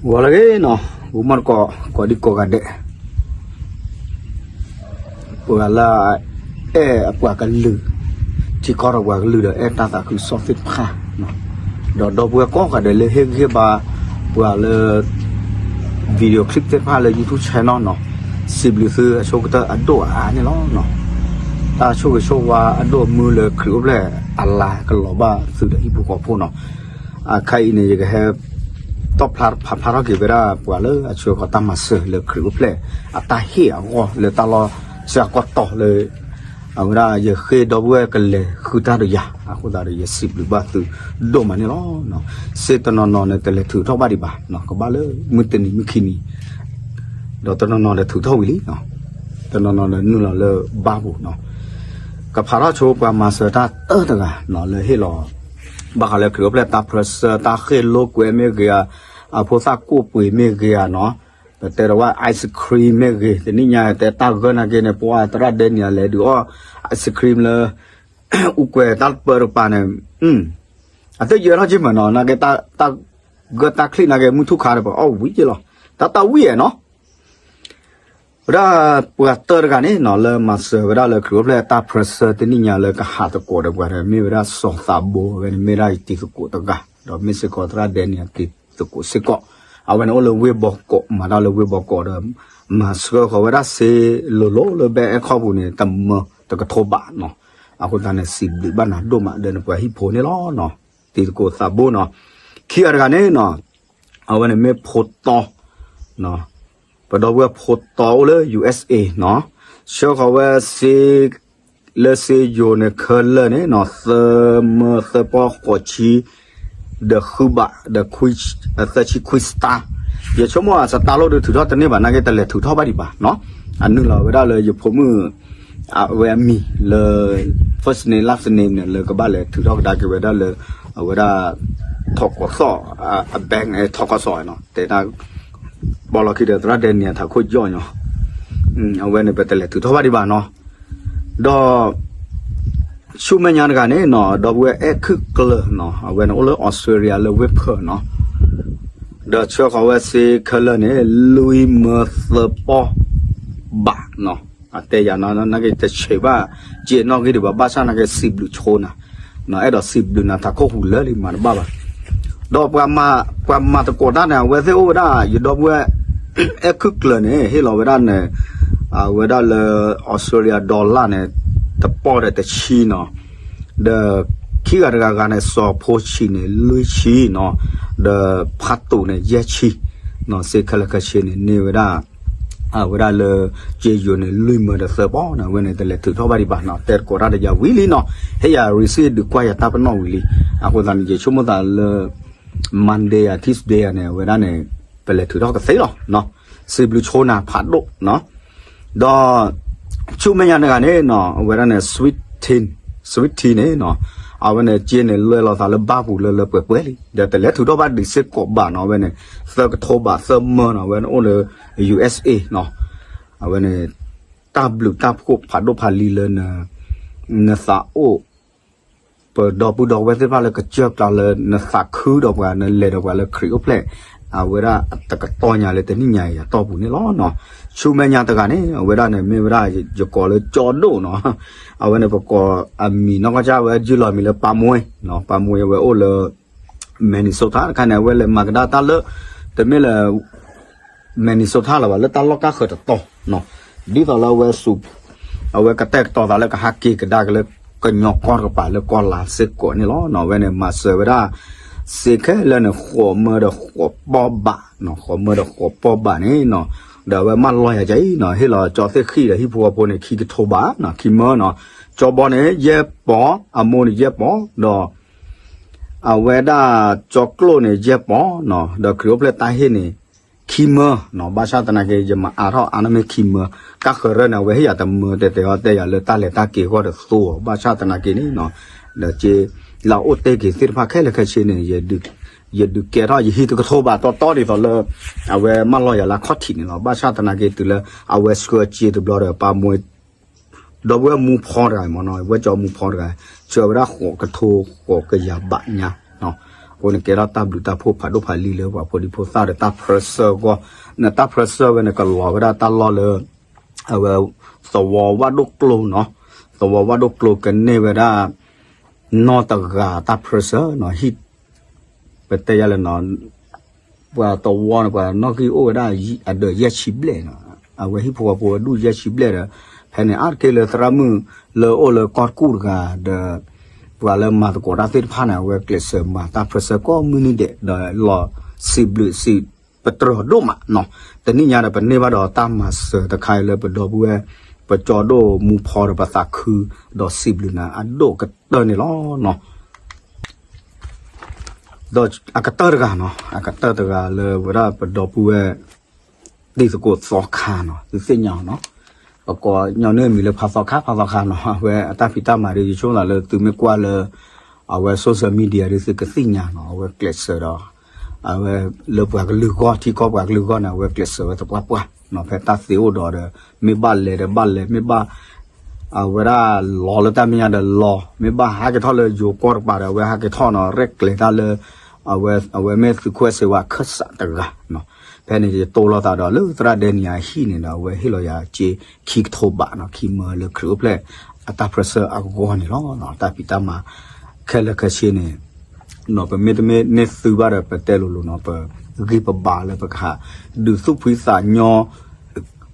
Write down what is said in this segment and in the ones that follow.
ဂီၤလၢအဂ့ၤနီၤ, ဂီၤမီၢ်တကိး ကိးဒံကိးဂၤဒဲး, ပှၤလၢ အဲၣ်အပှၤကလုာ်, ထံကီၢ်ဒီးပှၤကလုာ်ဒီးအဲၣ်တၢ်သးခုကစီၣ်သ့ၣ်တဖၣ်, ဒီးဒီပုၢ်ဝဲၢ်ကိးဂၤဒဲးလၢဟ့ၣ်ဂံၢ်ဟ့ၣ်ဘါ ပှၤလၢ video clip သ့ၣ်တဖၣ်လၢ YouTube channel နီၤ, စံးဘျုးသုအဆိကတၢၢ်အဒိၣ်အါန့ၣ်လီၤ. တၢ်ဆိၣ်ဂ့ၤဆိၣ်ဝါအဒိၣ်အမုၢ်လၢခရံာ်အိၣ်ဖျဲၣ်အလၤကလီၤဘၣ်သုဒီးဟံၣ်ဖိဃီဖိနီၤ. အခါအံၤန့ၣ် ယကဟဲ တီၣ်ဖျါဖးဖျါထီၣ်က့ၤဝဲဒၣ်ပှၤလၢအဆှၢဃီၤတၢ်မၤစၢၤလၢခရံာ်အိၣ်ဖျဲၣ်အတၢ်ဟ့ၣ်အဂီၢ်လၢတၢ်လီၢ်ဆၢကတီၢ်လၢ အဝဲဒၣ်ယဃ့ဒီပုၢ်ဝဲၢ်ကလဲၤဃုတၢ်ဒီးယၤ, အဃိသတးဒီးယစံးဘျုးဘၣ်သုဒိၣ်မးန့ၣ်လီၤ. စ့တနီၤနီၤန့ၣ် တလဲၤထုးထီၣ်ဘၣ်ဒံးဘၣ်, ကဘၣ်လၢမုၢ်တနံၤမုၢ်ခံနံၤ, ဒီးတနီၤနီၤဒီးထုးထီၣ်ဝံၤလံ, တနီၤနီၤဒီးနုာ်လီၤလၢဘါပူၤနီၤ, ကဖးထီၣ်ဆိပှၤမၤစၢၤတၢ်တၢတဂၤနီၤ လၢဟ့ၣ်လီၤ ဘၣ်ဃးလၢခရံာ်အိၣ်ဖျဲၣ်တၢ်ပြၢဆၢ တၢ်ဃ့ၢ်လိာ်ကွဲမ့ၢ်ဂ့ၤဧါ, အဖိသၣ်ကိၣ်ပှ့ၤမ့ၢ်ဂ့ၤဧါနီၤ, ပတဲဒီးဝဲ ice cream မ့ၢ်ဂ့ၤ, တနံၣ်ညါတဲတၢ်ဂၢၢ်နာ်က့န့ၣ် ပှၤသရၣ်ဒဲနံၤအလဲၤဒုးအီၣ် ice cream လၢ အူကွဲၤတၢ်ပၢတကပၤန့ၣ်, အတယၢထီၣ်က့မးနီၤ, နာ်က့ တၢ်ဂၢၢ်တၢ်ချံၣ်နာ်က့ မုၢ်ထူၣ်ခါဒီးပှၤအီၣ်ဝံၤက့လီၤ, တၢ်တၢ်ဝံၣ်အဲၣ်နီၤ ဝဲဒၣ်ပှၤတၢတဂၤန့ၣ်နီၤ လၢမၤစၢၤဝဲဒၣ်လၢခရံာ်အိၣ်ဖျဲၣ်တၢ်ပြၢဆၢတနံၣ်ညါလၢကဟးသကိးဒီးပှၤဒီး မ့ၢ်ဝဲဒၣ်စီၤသးဘိ အဝဲန့ၣ်မ့ၢ်ဒၣ်ယတံၤသကိးတဂၤ, ဒီးမ့ၢ်စ့ၢ်ကီးသရၣ်ဒဲနံၤအတံၤသကိးစ့ၢ်ကီး, အဝဲန့ၣ်အိၣ်လၢဝ့ၢ်ဘီကီး မၤတၢ်လၢဝ့ၢ်ဘီကီးဒီး မၤဆှၢဃီၤဝဲဒၣ်စ့လိၤလိၤလၢဘဲအဲၣ်ခီပူၤန့ၣ် တမၢတကထိဘးနီၤ, အဃိသတးန့ၣ် စံးဘျုးဘၣ်နၤဒိၣ်မးဒီးနပှၤဟံၣ်ဖိန့ၣ်လီၤ. တံၤသကိးသးဘိနီၤ, ခံဂၤတဂၤန့ၣ်နီၤ အဝဲန့ၣ်မ့ၢ်ဖိတီ ပဒီပုၢ်ဝဲၢ်ဖိတီအိၣ်လၢ USA နီၤ, ဆှၢဃီၤဝဲစ့ လၢစ့ယိၤန့ၣ် ခဲလၢာ်န့ၣ်နီၤ သၢမၢသၢပီၢ်ဃိးဆံ ဒီးဃုဘး ဒီး သၢဆံခွံစတၢ်, ယဆိကမိၣ်အစတၢ်လိၣ်ဒုးထုးထီၣ်တန့ၢ်ဘၣ် နာ်က့တလဲၤထုးထီၣ်ဘၣ်ဒံးဘၣ်နီၤ, အနုာ်လီၤဝဲဒၣ်လၢယဖိမုၣ် အဝဲအမံၤလၢ first name last name န့ၣ် လၢကဘၣ်လဲၤထုးထီၣ်ကဒါက့ၤဝဲဒၣ်လၢ အဝဲဒၣ် ထီၣ်ကီၢ်သီၣ် အ bank န့ၣ် ထီၣ်ကီၢ်သီၣ်နီၤ တဲဒၣ် ပီၣ်လီၤခံဒီးသရၣ်ဒဲနံၤအထးခိၣ်ယီၣ်ညီ, အဝဲန့ၣ်ပတလဲၤထုးထီၣ်ဘၣ်ဒံးဘၣ်နီၤ, ဒီး ဆူမဲာ်ညါတဂၤန့ၣ်နီၤ ဒီပုၢ်ဝဲၢ်အဲၣ်ခုၣ်ကျၢၤနီၤ အဝဲန့ၣ်အိၣ်လၢ Australia လၢဝ့ၢ်ဖၢၣ်နီၤ, ဒီးဆှၢဃီၤဝဲစ့ခဲလၢာ်န့ၣ် လွံၢ်မၢသၢပီၢ်ဘးနီၤ, အတဲယၤနီၤ နာ်က့တဆံးဘၣ် က့နီၣ်ဂံၢ်ဒံးဘၣ် ဘၣ်ဆၣ်နာ်က့စံးဘျုးဆိနၤ အဲၣ်ဒိးစံးဘျုးနၤထးခိၣ်ဟူးလၢလံမၤတဘၣ်ဘၣ်, ဒီးပှၤမၤသကိးတၢ်န့ၣ် အဝဲသ့ၣ်အိၣ်ဝဲဒၣ် ယဒီပုၢ်ဝဲၢ် အဲၣ်ခုၣ်ကျၢၤန့ၣ် ဟ့ၣ်လီၤဝဲဒၣ်န့ၣ် အဝဲဒၣ်လၢ Australia dollar န့ၣ် တပီၢ်ဒီးတဆံနီၤ, ဒီးခံဂၤတဂၤဂၤန့ၣ် စီၤဖိဆံးန့ၣ် လွံၢ်ဆံနီၤ, ဒီးဖးတူးန့ၣ် ယဲၢ်ဆံနီၤ, စ့ခဲလၢာ်ခဲဆ့န့ၣ် န့ၢ်ဝဲဒၣ် အဝဲဒၣ်လၢ က့ယိၤန့ၣ် လွံၢ်မၢဒီးသၢပီၢ်န့ၣ် အဝဲန့ၣ်တလဲၤထုးထီၣ်ဘၣ်ဒံးဘၣ်နီၤ, တဲသကိးတၢ်ဒီးယၤဝံၤလံနီၤ, ဟ့ၣ်ယၤ receipt ဒုးကွၢ်ယၤတၢ်ပနီၣ်ဝံၤလံ, အဃိသတးန့ၣ် ယဆိကမိၣ်သးလၢ Monday ယၤ Tuesday ယၤန့ၣ် အဝဲဒၣ်န့ၣ် ပလဲၤထုးထီၣ်ကသ့လီၤ, စံးဘျုးဆိနၤဖးဒိၣ်နီၤ, ဒီး ဆူမဲာ်ညါတဂၤန့ၣ်နီၤ အဝဲဒၣ်န့ၣ် Sweet Tea, Sweet Tea န့ၣ်နီၤ, အဝဲန့ၣ်က့န့ၣ် လဲၤလီၤသးလၢဘါပူၤလၢလၢပှဲၤပှဲၤလံ, ဒီးတလဲၤထုးထီၣ်ဘၣ်ဒံးစ့ၢ်ကီးဘၣ်နီၤ, အဝဲန့ၣ် သၢကထိဘးသၢမၢနီၤ, အဝဲန့ၣ်အိၣ်လၢ USA နီၤ, အဝဲန့ၣ် တၢ်ဘျုးတၢ်ဖှိၣ်ဖးဒိၣ်ဖးလံလၢ နသးအိၣ် ပဒီပုၢ်ဒီဝဲၢ်သ့ၣ်တဖၣ်လၢကစၢၢ်ကျါလၢနသးခုဒီးပှၤ နလဲၤဒီးပှၤလၢခရံာ်အိၣ်ဖျဲၣ် အဝဲဒၣ်တကတီၢ်ညါလၢတနံၣ်ညါအံၤအတီၢ်ပူၤန့ၣ်လီၤ. ဆူမဲာ်ညါတဂၤန့ၣ် အဝဲဒၣ်န့ၣ်မ့ၢ်ဝဲဒၣ်ယကိးလၢကၠီဒိၣ်နီၤ, အဝဲန့ၣ်ပကိးအမံၤနီၢ်ကီၢ်ကၢ်ဝဲ ယုၢ်လီၤမံၤလၢပၢ်မွ့, ပၢ်မွ့အဝဲအိၣ်လၢ Minnesota တခါန့ၣ် အဝဲလဲၤမၤကဒါတၢ်လၢ တမ့ၢ်လၢ Minnesota လၢၤဘၣ် လၢတၢ်လီၢ်ကါဃၢၤတတီၤနီၤ, ဒ်သိးလၢအဝဲစူး အဝဲကတဲာ်ကတီၤသးလၢကဟးက့ၤကဒါက့ၤလၢကညီကီၢ်တကပၤလၢကီၢ်လါစ့ၢ်ကီးန့ၣ်လီၤ. အဝဲန့ၣ်မၤစၢၤဝဲဒၣ် စ့ခဲလၢာ်န့ၣ် ဃိးမၢဒီးဃိးပီၢ်ဘးနီၤ, ဃိးမၢဒီးဃိးပီၢ်ဘးန့ၣ်နီၤ, ဒီးအဝဲမၢလီၤယၤကအံၤနီၤ, ဟ့ၣ်လီၤကၠီသ့ၣ်ဃံဒီးဟံၣ်ဖိဃီဖိန့ၣ် ခံကထိဘးနီၤ, ခံမၢနီၤ, ကၠီဘီန့ၣ် ယဲၢ်ပီၢ်, အမိၢ်န့ၣ် ယဲၢ်ပီၢ်, ဒီး အဝဲဒၣ်ကၠီကျိၣ်န့ၣ် ယဲၢ်ပီၢ်နီၤ, ဒီးခရံာ်အိၣ်ဖျဲၣ်တၢ်ဟ့ၣ်န့ၣ် ခံမၢနီၤ, ဘၣ်ဆၣ်သနာ်က့ ယမၤအါထီၣ်အါန့ၢ်မ့ၢ်ခံမၢ, ကါဃၢၤရၢန့ၣ် အဝဲဟ့ၣ်ယၤတမၢ တဲတဲအီၤတဲယၤလၢတၢ်လဲၤတၢ်က့ၤအဂီၢ်တသိး, ဘၣ်ဆၣ်သနာ်က့န့ၣ်နီၤ, ဒီးက့ လၢအအိၣ်တ့ၢ်က့ၤသ့ၣ်တဖၣ်ခဲလၢာ်ခဲဆ့န့ၣ် ယဒုးကဲထီၣ်ယဟံၣ်တကထိဘးတီတီဒ်သိးလၢ အဝဲမၢလီၤယၤလၢအခီၣ်ထံးန့ၣ်လီၤ. ဘၣ်ဆၣ်သနာ်က့တုၤလၢ အဝဲဆှၢစ့တဘျီဒီး ပၢ်မွ့ ဒီပုၢ်ဝဲၢ်မူဖီတဂၤမ့ၢ်နီၤ, ဝဲၢ်ကၠီမူဖီတဂၤ, ဆှၢဝဲဒၣ်ဃိးကထိဃိးကယၤဘးညါနီၤ, အဃိန့ၣ်ကဲထီၣ်တၢ်ဘျုးတၢ်ဖှိၣ်ဖးဒိၣ်ဖးလံၤလၢပှၤဖိဒံဖိသၣ်ဒီးတၢ်ဖြၢဆၢအဂီၢ်, နတၢ်ဖြၢဆၢဝဲန့ၣ် ကလီၤဝဲဒၣ်တၢ်လီၢ်လၢ အဝဲ သဝီဝၣ်ဒိၣ်ကျိနီၤ, သဝီဝၣ်ဒိၣ်ကျိကန့ၢ်ဝဲဒၣ် နီၢ်တဂၤတၢ်ဖြၢဆၢနီၤ, ဟံၣ် ပတဲယၤလဲၣ်နီၤ, ပှၤသဝီန့ၣ် ပှၤနီၣ်ဂံၢ်အိၣ်ဝဲဒၣ်အဒၢးယဲၢ်ဆံဘျဲၣ်နီၤ, အဝဲဟံၣ်ဖိဃီဖိဝဲဒၣ်ယဲၢ်ဆံဘျဲၣ်ဒီး ဖဲန့ၣ်အါတက့ၢ်လၢသရၣ်မုၣ်လၢအိၣ်လၢကီၢ်တကူၣ်တဂၤဒီး ပှၤလၢမၤသကိးတၢ်သ့ၣ်တဖၣ်န့ၣ် အဝဲကျဲးစၢးမၤတၢ်ဖြၢဆၢကိးမုၢ်နံၤဒဲး ဒီးလီၤစံးဘျုးစံးပတြၢၤဒိၣ်မးနီၤ, တနံၣ်ညါဒီးပန့ၢ်ဘၣ်ဒီးတၢ်မၤစၢၤတခါအံၤလၢပဒီပုၢ်ဝဲၢ် ပကၠီဒိၣ်မူဖီဒီးပသးခု ဒီးစံးဘျုးနၤအဒိၣ်ကတၢၢ်န့ၣ်လီၤနီၤ. ဒီးအကတၢၢ်တဂၤနီၤ, အကတၢၢ်တဂၤလၢဝဲဒၣ်ပဒီပုၢ်ဝဲၢ် တံၤသကိးသီခါနီၤ, သုသ့ၣ်ညါအီၤနီၤ, ပကိးညီနုၢ်အမံၤလၢဖါသီခါ ဖါသီခါနီၤ, အဝဲအတၢ်ဖံးတၢ်မၤဒီး ယဆိကမိၣ်သးလၢသုမ့ၢ်ကွၢ်လၢ အဝဲ social media ဒီးသုကသ့ၣ်ညါနီၤ, အဝဲကျဲးစၢးဒီး အဝဲလၢပှၤကလုာ်ဂီၢ် ထံကီၢ်ပှၤကလုာ်ဂီၢ်န့ၣ် အဝဲကျဲးစၢးဝဲသပှၢ်ပှၢ်နီၤ, ဖဲတၢ်သ့အိၣ်ဒီးဒီး မ့ၢ်ဘၣ်လဲၤဒီးဘၣ်လဲၤ မ့ၢ်ဘၣ် အဝဲဒၣ်လီၤလၢတၢ်မဲာ်ညါဒီးလီၤ, မ့ၢ်ဘၣ်ဟးက့ၤထီၣ်လၢယိၤကီၢ်တကပၤဒီး အဝဲဟးက့ၤထီၣ်နီၤ, ရဲၣ်ကျဲၤတၢ်လၢ အဝဲ အဝဲမ့ၢ်သုးခိၣ်စ့ဝါခၢၣ်စးတဂၤနီၤ, ဖဲန့ၣ်ယတိၢ်လိာ်သးဒီးလၢသရၣ်ဒဲနံၤအဟံၣ်န့ၣ်ဒီး အဝဲဟ့ၣ်လီၤယၤစ့ခံကထိဘးနီၤ, ခံမၢလၢခရံာ်အိၣ်ဖျဲၣ်အတၢ်ဖြၢဆၢအဂီၢ်န့ၣ်လီၤ, တၢ်ဖံးတၢ်မၤ ခဲလၢာ်ခဲဆ့န့ၣ် ပမ့တမ့ၢ်န့ၢ်သုဘၣ်ဒီး ပတဲလိၤလိၤနီၤ, ပဂံၢ်ပဘါလၢပကဟး ဒုးသူၣ်ဖှံသးညီ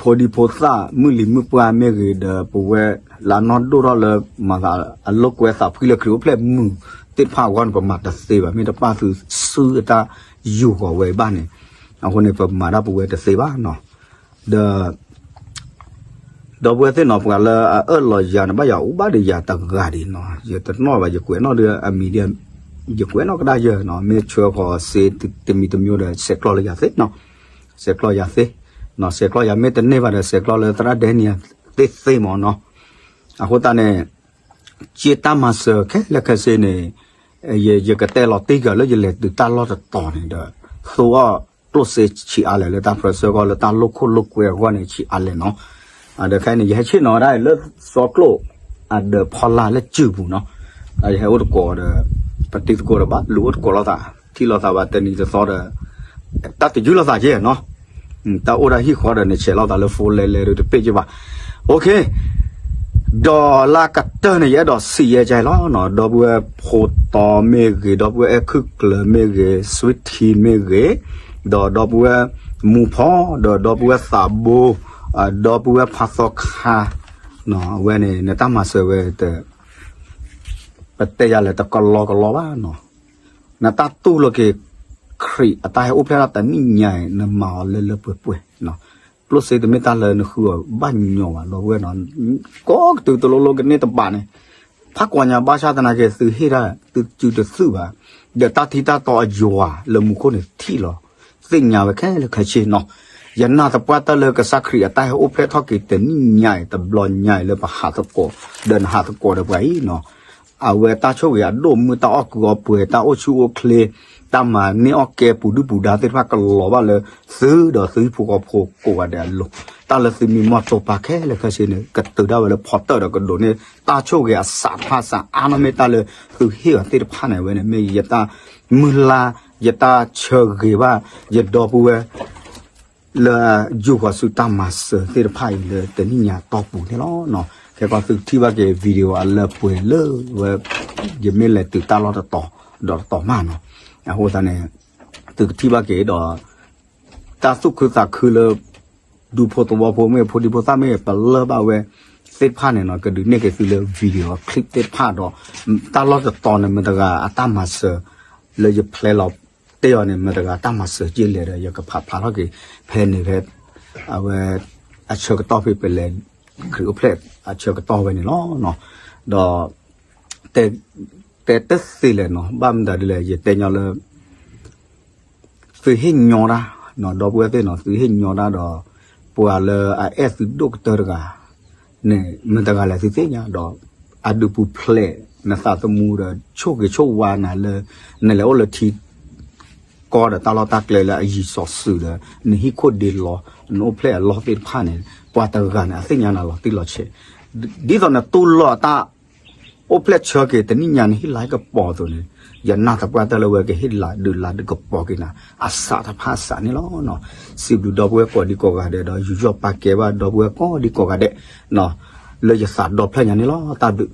ဖိဒံဖိသၣ် မုၢ်လံၤမုၢ်ပှၢ်မ့ၢ်ဂ့ၤဒီး ပဝဲလၢအနီၢ်ဒိၣ်ထီၣ်လၢ မၤသးအလိာ်ကွဲသးဖှံလၢခရံာ်အိၣ်ဖျဲၣ်မုာ်သ့ၣ်တဖၣ်အဂီၢ်န့ၣ် ပမၤတသ့ဘၣ်, မ့ၢ်တပၣ်သုစုအတၢ်ယူၢ်ဃီၤဝဲဘၣ်န့ၣ်, အဃိန့ၣ် ပမၤတၢ်ပဝဲတသ့ဘၣ်နီၤ, ဒီး ဒီပုၢ်ဝဲၢ်သ့ၣ်နီၤ, ပှၤလၢအအၢၣ်လီၤယၤန့ၣ် ဘၣ်ယၤအိၣ်ဘၣ်ဒီးယၤတဂၤဒံးနီၤ, ယတနီၣ်ဘၣ် ယကွဲးနီၣ်ဒီးအမံၤဒ် ယကွဲးနီၣ်ကဒါယၢၢ်နီၤ, မ့ၢ်ဆှၢဃီၤစ့တမံၤတမံၤဒီး ဆဲးကျိးလၢယၤသ့နီၤ, ဆဲးကျိးယၤသ့, ဆဲးကျိးယၤမ့ၢ်တန့ၢ်ဘၣ်ဒီး ဆဲးကျိးလၢသရၣ်ဒဲနံၤသ့သ့မ့ၢ်နီၤ, အဃိသတးန့ၣ် က့တၢ်မၤစၢၤခဲလၢာ်ခဲဆ့န့ၣ် ယကတဲလီၤတံၢ်ကၤလၢယလဲၤတုၤတၢ်လီၢ်တတီၤန့ၣ်ဒီး သူအီၣ်ကျိၣ်စ့ဆံးအါလဲၣ်လၢတၢ်ဖြၢဆၢကီၢ်လၢတၢ်လိာ်ခိၣ်လိာ်ကွဲအဂီၢ်န့ၣ် ဆံးအါလဲၣ်နီၤ, ဒီးခဲအံၤန့ၣ် ယဟဲဆ့ၣ်နီၤဝဲဒၣ်လၢစီကျိာ် အဒၢးဖီလာ်လၢစုပူၤနီၤ, ယဟဲအိၣ်တကိးဒီး ပတံၤသကိးဒီးဘၣ် လူၤအိၣ်တကိးလိာ်သး ထံၣ်လိာ်သးဘၣ်တနံၤတသီဒီး တၢ်တယုၢ်လိာ်သးက့နီၤ, တၢ်အိၣ်ဒၣ်ဟံၣ်ဃီဒီးန့ၣ် ဆဲးလိာ်သးလၢဖိလဲလဲဒီးတပ့ၢ်က့ဘၣ်, OK, ဒီးလၢကတၢၢ်န့ၣ် ယအဲၣ်ဒိးစံးယဲကဲလီၤနီၤ, ဒီပုၢ်ဝဲၢ်ဖိတီမ့ၢ်ဂ့ၤ, ဒီပုၢ်ဝဲၢ်အဲၣ်ခုၣ်ကျၢၤမ့ၢ်ဂ့ၤ, Sweet Tea မ့ၢ်ဂ့ၤ, ဒီးဒီပုၢ်ဝဲၢ်မူဖီ, ဒီးဒီပုၢ်ဝဲၢ်သးဘိ, ဒီပုၢ်ဝဲၢ်ဖးသီခါ, အဝဲန့ၣ် နတၢ်မၤစၢၤဝဲတ ပတဲယၤလဲၣ် တကလီကလီဘၣ်နီၤ, နတၢ်တူၢ်လိာ်က့ၤ ခရံာ်အတၢ်ဟဲအိၣ်ဖျဲၣ်ထီၣ်တနံၣ်ညါအံၤ နမၤအီၤလၢလၢပှဲၤပှဲၤနီၤ, ကျိၣ်စ့တမ့ၢ်တၢ်လၢနဃုအီၤဘၣ်ညီဘၣ် ဒီပုၢ်ဝဲၢ်နီၤ, ကိးကတုၤတလိလိကန့ၢ်တဘၣ်န့ၣ်, ဖးကွၢ်ညါဘၣ်ဆၣ်သနာ်က့ သုဟ့ၣ်ဒၣ်သုစုတသုဘၣ်, ဒီးတၢ်ထံတၢ်တီအယွၤလၢမူခိၣ်န့ၣ်ထံၣ်လီၤ, သ့ၣ်ညါဝဲခဲလၢာ်ခဲဆ့နီၤ, ယနာ်သပှၢ်တၢၢ်လၢကစၢ်ခရံာ်အတၢ်ဟဲအိၣ်ဖျဲၣ်ထီၣ်က့ၤတနံၣ်ညါအံၤ တဘျီညါအံၤလၢပဟးသကိး, ဒီးနဟးသကိးဒီးပှၤအံၤနီၤ, အဝဲတၢ်ဆိၣ်ဂ့ၤအဒိၣ်မုၢ် တၢ်အီၣ်ကုၢ်အီပှဲၤ တၢ်အိၣ်ဆူၣ်အိၣ်ချ့ တၢ်မၤန့ၢ်အီၣ်ကဲပူၤဒုၣ်ပူၤဒါသ့ၣ်တဖၣ်ကလီၤဘၣ်လၢ သုဒီးသုဟံၣ်ဖိဃီဖိကိးဂၤဒဲးအလိၤ, တၢ်လၢသုမံမီၢ်တိာ်ပာ်ခဲလၢာ်ခဲဆ့န့ၣ် ကတုၤဒၣ်ဝဲလၢဖီတၢၣ်ဒီးကဒိးန့ၢ် တၢ်ဆိၣ်ဂ့ၤအစးတဖၣ်စးအါနီၢ်မ့ၢ်တၢ်လၢသုဟ့ၣ်အီၤသ့ၣ်တဖၣ်န့ၣ် အဝဲန့ၣ်မ့ၢ်ယတၢ်မုၢ်လၢ် ယတၢ်ဆၢဂ့ၤဘၣ် ယဒီပုၢ်ဝဲၢ် လၢယူၢ်ဃီၤဆူတၢ်မၤစၢၤသ့ၣ်တဖၣ်အံၤလၢတနံၣ်ညါတီၢ်ပူၤန့ၣ်လီၤ. ခဲကီးသုကထံၣ်ဘၣ်က့ၤ video အလၢပှဲၤလၢဝဲ ယမ့ၢ်လဲၤတုၤတၢ်လီၢ်တတီၤဒီးတတီၤမးနီၤ. အဃိသတးန့ၣ် သုကထံၣ်ဘၣ်က့ၤဒီး တၢ်သူၣ်ခုသးခုလၢ ဒူဖိသဝီဖိမ့ၢ် ဖိဒံဖိသၣ်မ့ၢ် ပလၢၢ်ဘၣ်ဝဲသ့ၣ်တဖၣ်န့ၣ်နီၤ ကဒုးနဲၣ်က့ၤသုလၢ video clip သ့ၣ်တဖၣ်ဒီး တၢ်လီၢ်တတီၤန့ၣ် မတၤတဂၤအတၢ်မၤစၢၤ လၢယဖျဲလီၤတဲအီၤန့ၣ် မတၤတဂၤတၢ်မၤစၢၤက့လဲၣ်ဒီး ယကဖးဖျါထီၣ်က့ၤ ဖဲန့ၣ်ဖဲ အဝဲ အဆၢကတီၢ်ဖဲပလဲၤ ခရံာ်အိၣ်ဖျဲၣ်အဆၢကတီၢ်ဝဲန့ၣ်လီၤ. ဒီး တဲတသ့လဲၣ်နီၤ ဘၣ်မတၤဒ်လဲၣ် ယတဲညီလၢ သုဟ့ၣ်ညီတၢ် ဒီပုၢ်ဝဲၢ်သ့ၣ်နီၤ သုဟ့ၣ်ညီတၢ်ဒီး ပှၤလၢအအဲၣ်သုဒိၣ်ကတၢၢ်တဂၤန့ၣ် မတၤတဂၤလဲၣ်သုသ့ၣ်ညါဒီး အဒုးပူၤဖျဲးနသးသမူဒီး ဆိၣ်ဂ့ၤဆိၣ်ဝါနၤလၢ နလဲၤအိၣ်လၢထံကီၢ်ဒီးတၢ်လီၢ်တၢ်ကျဲလၢအယံၤစီၤစုၤဒီး နဟံၣ်ခိၣ်ဒ့လီၤ နအိၣ်ဖျဲၣ်အလီၢ်သ့ၣ်တဖၣ်န့ၣ် ပှၤတဂၤန့ၣ် အသ့ၣ်ညါနၤလီၤတံၢ်လီၤဆဲး ဒ်သိးနတူၢ်လိာ်အတၢ် အိၣ်ဖျဲၣ်ဆၢက့ၤတနံၣ်ညါန့ၣ် ဟ့ၣ်လၤဟ့ၣ်ကပီၤအသိးန့ၣ်, ယနာ်သပှၢ်တၢၢ်လၢဝဲကဟ့ၣ်လၤဒုးလၤဒုးကပီၤက့ၤနၤ အစးတဖၣ်အစးန့ၣ်လီၤ. စံးဘျုးဒီပုၢ်ဝဲၢ်ကိးဒံကိးဂၤဒဲးဒီး ယူးယီၣ်ပာ်ကဲဘၣ်ဒီပုၢ်ဝဲၢ်ကိးဒံကိးဂၤဒဲး လၢယသးဒီဖျၢၣ်ညါန့ၣ်လီၤ. တၢ်ဘျုး